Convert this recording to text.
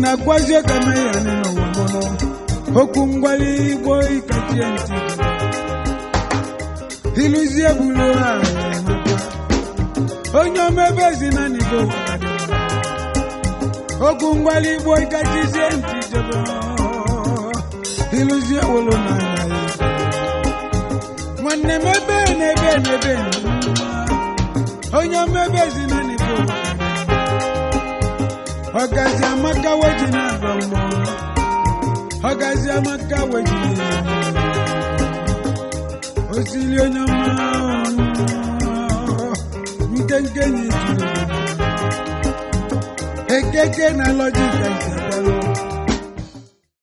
Na-akwazi ka meya n'ụwa mụnụ okwu ngwali igbo ịkachie ntị iluzie bulu ha onye omebe ezi na nigo okwu ngwali igbo ịkachizie ntị jebe iluzie wolo n'anya ya nwanne m ebe na ebe na ebe na onye omebe ezi na nigo ọgazi amaka weji na-agba mmọnwụ ọgazi amaka weji osili onye ọma nkenke na ejuru ekeke na lọjika nsekwalụ.